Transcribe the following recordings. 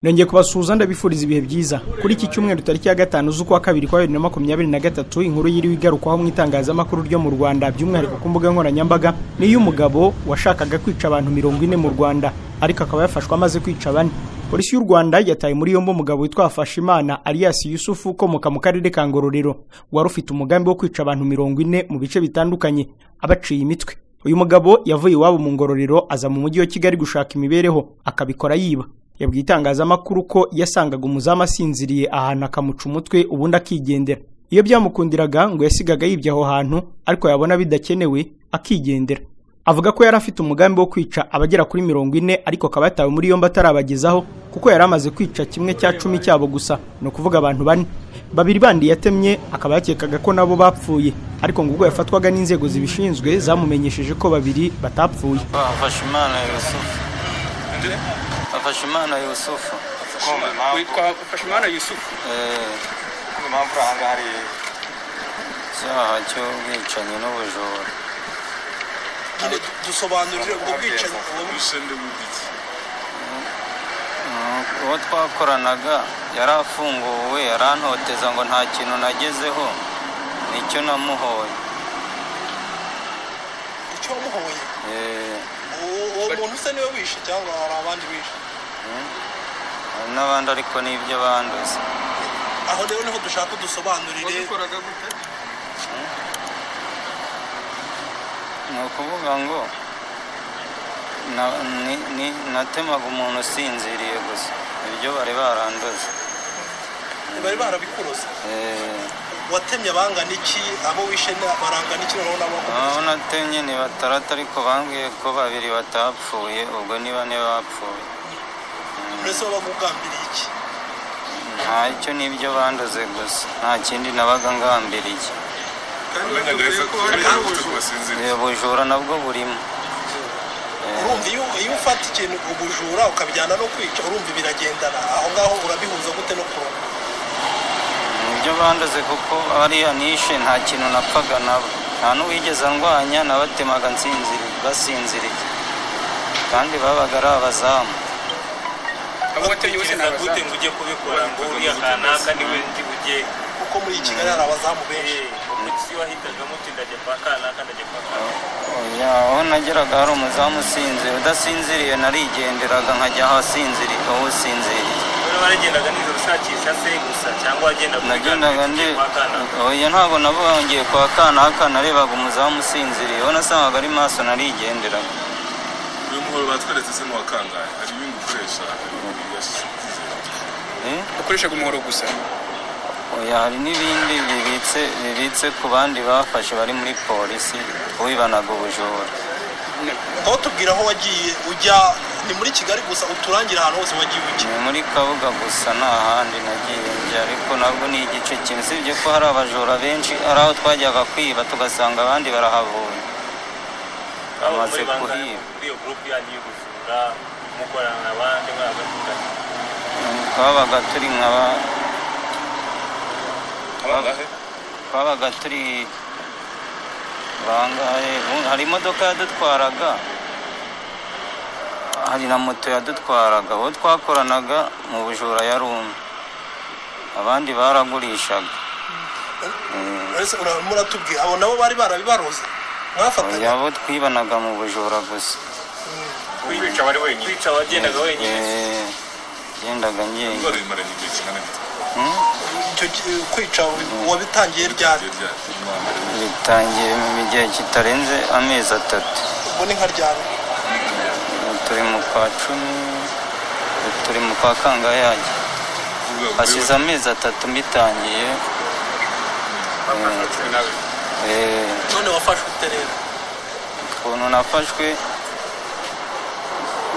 Nongeye kubasuhuza, ndabifuriza ibihe byiza. Kuri iki cyumweru tariki ya 5 z'ukwa kabiri kwa 2023, inkuru yiriwe igarukwaho mu itangazamakuru ryo mu Rwanda, by'umwihariko ku mbuga nkoranyambaga, ni y'umugabo washakaga kwica abantu 40 mu Rwanda, ariko akaba yafashwe amaze kwica bane. Polisi y'u Rwanda yataye muri yombi umugabo witwa Hafashimana alias Yusufu ukomoka mu karere ka Ngororero, wari ufite umugambi wo kwica abantu 40 mu bice bitandukanye abaciye imitwe. Uyu mugabo yavuye iwabo mu Ngororero aza mu mujyi wa Kigali gushaka imibereho, akabikora yiba. Yabwiye itangazamakuru ko yasangaga umuzamu asinziriye ahantu akamuca umutwe ubundi akigendera. Iyo byamukundiraga ngo yasigaga yibye aho hantu, ariko yabona bidakenewe akigendera. Avuga ko yari afite umugambi wo kwica abagera kuri 40, ariko akaba yatawe muri yombi atarabagezaho kuko yari amaze kwica 10% cyabo gusa, ni ukuvuga abantu bane. Babiri bandi yatemye akaba yakekaga ko nabo bapfuye, ariko ngo ubwo yafatwaga n'inzego zibishinzwe zamumenyesheje ko babiri batapfuye. Hafashimana Yusufu. Hafashimana Yusufu. Witwa Hafashimana Yusufu? Impamvu aha hari icyaha cy'ubwicanyi n'ubujura. Dusobanurire ubwo bwicanyi. Uwo twakoranaga yarafunguwe, yarantoteza ngo nta kintu nagezeho, nicyo namuhoye. Icyo wamuhoye? Uwo muntu se niwe wishe cyangwa hari abandi bishe? Hari n'abandi, ariko n'ibyo banduze. Aho rero niho dushaka dusobanurire. Wabikoraga gute? Ni ukuvuga ngo natemaga umuntu usinziriye gusa, ibyo bari baranduze. Bari barabikuroze? Watemye abangana iki? Abo wishe barangana iki? Noneho nabo abo natemye ni batandatu, ariko bambwiye ko babiri batapfuye, ubwo ni bane bapfuye. Mbese wabaga ugambiriye iki? Ntacyo, n'ibyo banduze gusa, nta kindi nabaga ngambiriye. Ubujura nabwo burimo. Urumva iyo ufata ikintu ubujura ukabijyana no kwica, urumva biragendana. Aho ngaho urabihuza gute no kuroga? Nibyo banduze kuko ariya nishe nta kintu napfaga nabo, nta n'uwigeze andwanya, nabatemaga basinziriye, kandi babaga ari abazamu. Abo watemye bose ni abazamu? Gute ngo ujye kubikora ngo uriya kanaka niwe ndi bujye, kuko muri Kigali hari abazamu benshi. Si wahitagamo uti ndajya kwa kanaka, ndajya kwa kanaka? Aho nageraga hari umuzamu usinziriye, udasinziriye narigenderaga nkajya aho asinziriye, aho usinziriye. Waragendaga nijoro ushakisha se gusa cyangwa wagendaga? Nagendaga ndi oya, ntabwo nabongeye kwa kanaka, narebaga umuzamu usinziriye, uwo nasangaga ari maso narigenderaga. Uyu muhoro batweretse se ni uwa kangahe? Hari ibindi ukoresha? Ukoreshaga umuhoro gusa? Oya, hari n'ibindi bibitse ku bandi bafashe bari muri polisi wibanaga ubujura. Aho tubwira aho wagiye ujya, ni muri Kigali gusa? Uturangira ahantu hose wagiye ujya? Ni muri Kabuga gusa, nta handi nagiye njya, ariko nabwo ni igice kimwe. Usibye ko hari abajura benshi, hari aho twajyaga kwiba tugasanga abandi barahavuye. Bamaze kuhiba. Muri iyo group yanyu y'ubujura mukorana n'abandi mwabavugana? Twabaga turi nk'aba twabaga turi bangahe, hari imodoka yadutwaraga, hari na moto yadutwaraga. Abo twakoranaga mu bujura yari umwe, abandi baragurishaga. Muratubwira abo nabo bari barabibaroze mwafatanya? Abo twibanaga mu bujura gusa. Kwica wari wenyine? Kwica wagendaga wenyine? Gendaga njyenyine. Kwica wabitangiye ryari? Bitangiye mu gihe kitarenze amezi 3. Ubwo ni nka ryari? Turi mu kwa 10, turi mu kwa kangahe hajya? Hashize amezi 3 mbitangiye. None wafashwe ute rero? Ukuntu nafashwe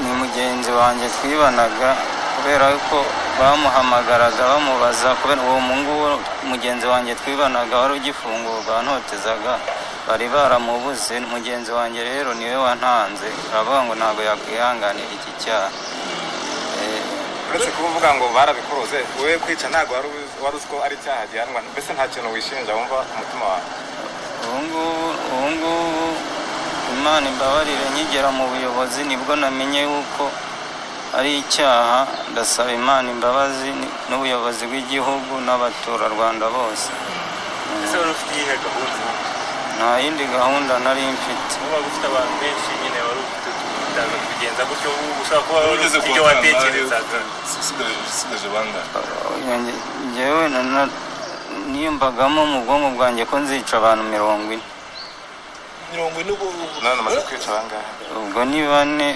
ni mugenzi wanjye twibanaga, kubera ko bamuhamagaraga bamubaza, kubera uwo mungu mugenzi wanjye twibanaga wari ugifungurwa ntotezaga, bari baramubuze. Mugenzi wanjye rero niwe wantanze, aravuga ngo ntabwo yakwihanganira iki cyaha. Uretse kuvuga ngo barabikuroze, wowe kwica ntabwo wari uzi ko ari icyaha gihanwa, mbese nta kintu wishinja wumva ku mutima wawe? Ubu ngubu Imana imbabarire, nkigera mu buyobozi nibwo namenye yuko ari icyaha, ndasaba Imana imbabazi n'ubuyobozi bw'igihugu n'abaturarwanda bose. Ese wari ufite iyihe gahunda? Nta yindi gahunda nari mfite. Uba ufite abantu benshi nyine, wari ufite utaza kubigenza gutyo, ushobora kuba wari ufite ibyo watekerezaga. Usigaje bangahe? Njyewe niyumvagamo mu bwonko bwanjye ko nzica abantu 40. 40? None umaze kwica bangahe? Ubwo ni 4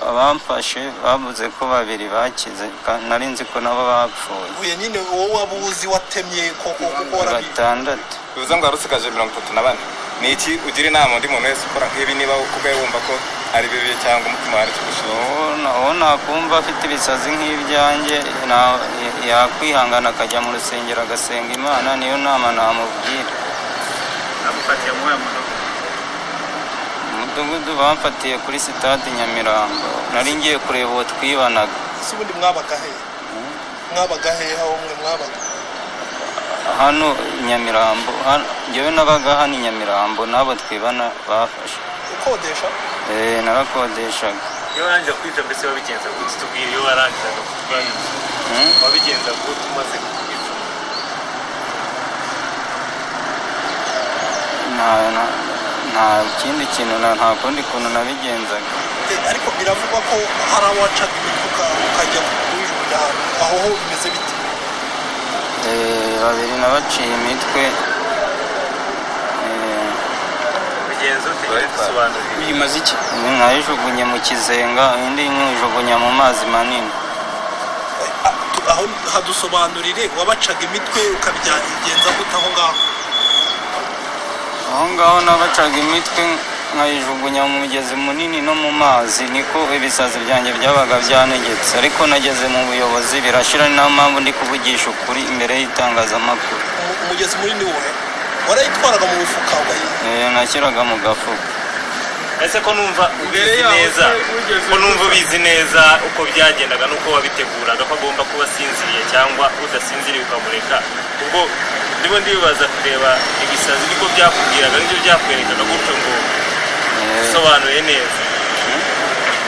abamfashe bavuze ko 2 bakize, nari nzi ko nabo bapfuye. Uye nyine wowe waba uzi watemye koko kuko warabi 6. Bivuze ngo warusigaje 34. Ni iki ugira inama undi muntu wese ukora nk'ibi, niba kubwe wumva ko ari bibi cyangwa umutima wawe kigushinja? Uwo nakumva afite ibisazi nk'ibyanjye yakwihangana akajya mu rusengero agasenga Imana, niyo nama namubwira. Nagufatiye muri mudugudu bamfatiye kuri sitade Nyamirambo, nari ngiye kureba uwo twibanaga. Ese ubundi mwabaga he? Mwabaga he aho mwe mwabaga? Hano Nyamirambo, njyewe nabaga hano Nyamirambo, n'abo twibana bafashe. Ukodesha? Narakodeshaga. Iyo warangije kwica mbese wabigenza gute? Tubwire, iyo warangizaga wabigenza gute umaze kwica? Nta kindi kintu, nta kundi kuntu nabigenzaga. Ariko biravugwa ko hari abacaga imitwe ukajya kubijugunya ahantu, aho ho bimeze bite? 2 nabaciye imitwe. Uyimaze iki? Nayijugunye mu kizenga, indi nyijugunya mu mazi manini. Aho hadusobanurire, wabacaga imitwe ukabigenza gute aho ngaho? Aho ngaho nabacaga imitwe nkayijugunya mu mugezi munini no mu mazi, niko ibisazi byanjye byabaga byanegetse. Ariko nageze mu buyobozi birashira, ni nayo mpamvu ndi kuvugisha ukuri imbere y'itangazamakuru. Umugezi munini wowe warayitwaraga mu mufuka? Nashyiraga mu gafuka. Ese ko numva ubizi neza, ko numva ubizi neza uko byagendaga n'uko wabiteguraga, ko agomba kuba asinziriye cyangwa udasinziriye ukamureka, ubwo ndimo ndibaza kureba ibisazi niko byakubwiraga nibyo byakwerekaga gutyo ngo usobanuye neza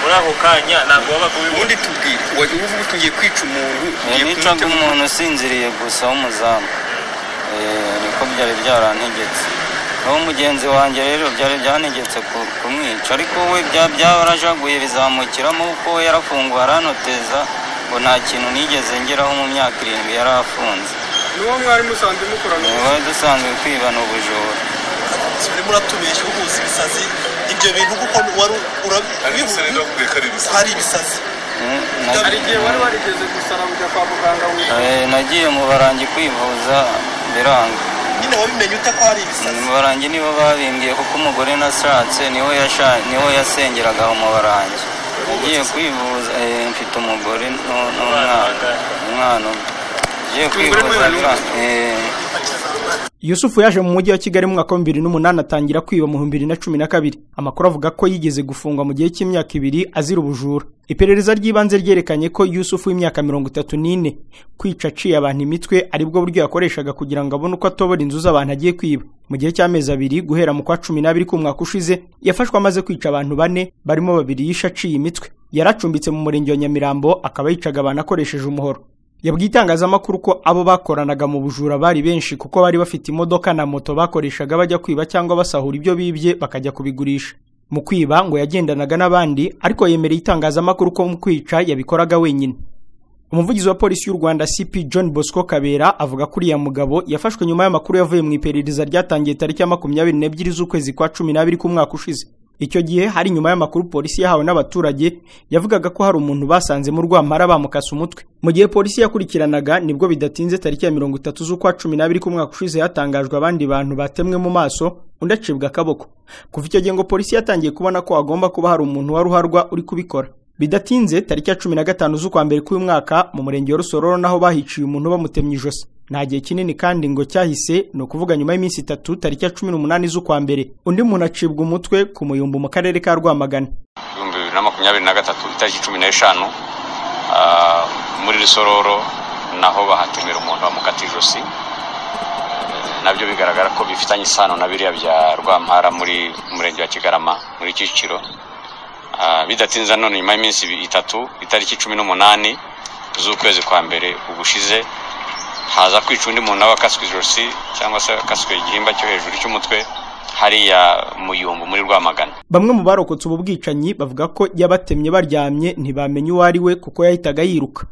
muri ako kanya ntabwo wabaga ubibona. Ubundi tubwire, uvuga uti ngiye kwica umuntu, nicaga umuntu usinziriye gusa w'umuzamu, niko byari byarantegetse. Aho mugenzi wanjye rero byari byantegetse kumwica, ariko we byarajaguye bizamukiramo, kuko we yarafunguwe aranoteza ngo nta kintu nigeze ngeraho mu myaka 7 yari afunze. Niwo mwari musanzwe mukorana? Niwe dusanzwe kwibana ubujura. Urimo uratubeshya uhuza ibisazi, ibyo bintu kuko wari hari ibisazi. Hari igihe wari warigeze gusara ujya kwa muganga? Nagiye mu barangi kwivuza biranga. Nyine wabimenye ute ko hari ibisazi? Mu barangi nibo babimbwiye, kuko umugore nashatse niwe yasengeraga mu barangi. Nagiye kwivuza, mfite umugore n'umwana, umwana ngiye kwivuza biranga. Yusufu yaje mu mujyi wa Kigali mu mwaka wa 2008 atangira kwiba mu 2012. Amakuru avuga ko yigeze gufungwa mu gihe cy'imyaka 2 azira ubujura. Iperereza ry'ibanze ryerekanye ko Yusufu w'imyaka 34 kwica aciye abantu imitwe aribwo buryo yakoreshaga kugira ngo abone uko atobora inzu z'abantu agiye kwiba. Mu gihe cy'amezi 2 guhera mu kwa 12 k'umwaka ushize yafashwe amaze kwica abantu 4 barimo 2 yishe aciye imitwe. Yaracumbitse mu murenge wa Nyamirambo akaba yicaga abantu akoresheje umuhoro. Yabwiye itangazamakuru ko abo bakoranaga mu bujura bari benshi kuko bari bafite imodoka na moto bakoreshaga bajya kwiba cyangwa basahura ibyo bibye bakajya kubigurisha. Mu kwiba ngo yagendanaga n'abandi, ariko yemereye itangazamakuru ko mu kwica yabikoraga wenyine. Umuvugizi wa polisi y'u Rwanda CP John Bosco Kabera avuga ko uriya mugabo yafashwe nyuma y'amakuru yavuye mu iperereza ryatangiye tariki ya 22 z'ukwezi kwa 12 k'umwaka ushize. Icyo gihe hari nyuma y'amakuru polisi yahawe n'abaturage yavugaga ko hari umuntu basanze mu Rwampara bamukase umutwe. Mu gihe polisi yakurikiranaga nibwo bidatinze tariki ya 30 z'ukwa 12 k'umwaka ushize hatangajwe abandi bantu batemwe mu maso, undi acibwa akaboko. Kuva icyo gihe ngo polisi yatangiye kubona ko agomba kuba hari umuntu wa ruharwa uri kubikora. Bidatinze tariki ya 15 z'ukwa mbere k'uyu mwaka mu murenge wa Rusororo naho bahiciye umuntu bamutemye ijosi. Nta gihe kinini kandi ngo cyahise, ni ukuvuga nyuma y'iminsi 3 tariki ya 18 z'ukwa mbere undi muntu acibwa umutwe ku Muyumbu mu karere ka Rwamagana. 2023 itariki 15 muri Rusororo naho bahatemera umuntu bamukata ijosi, nabyo bigaragara ko bifitanye isano na biriya bya Rwampara muri murenge wa Kigarama muri Kicukiro. Bidatinze none nyuma y'iminsi 3 itariki 18 z'ukwezi kwa mbere ubushize, haza kwica undi muntu nawe akaswe ijosi cyangwa se akaswe igihimba cyo hejuru cy'umutwe hariya Muyumbu muri Rwamagana. Bamwe mu barokotse ubu bwicanyi bavuga ko yabatemye baryamye ntibamenye uwo ari we kuko yahitaga yiruka.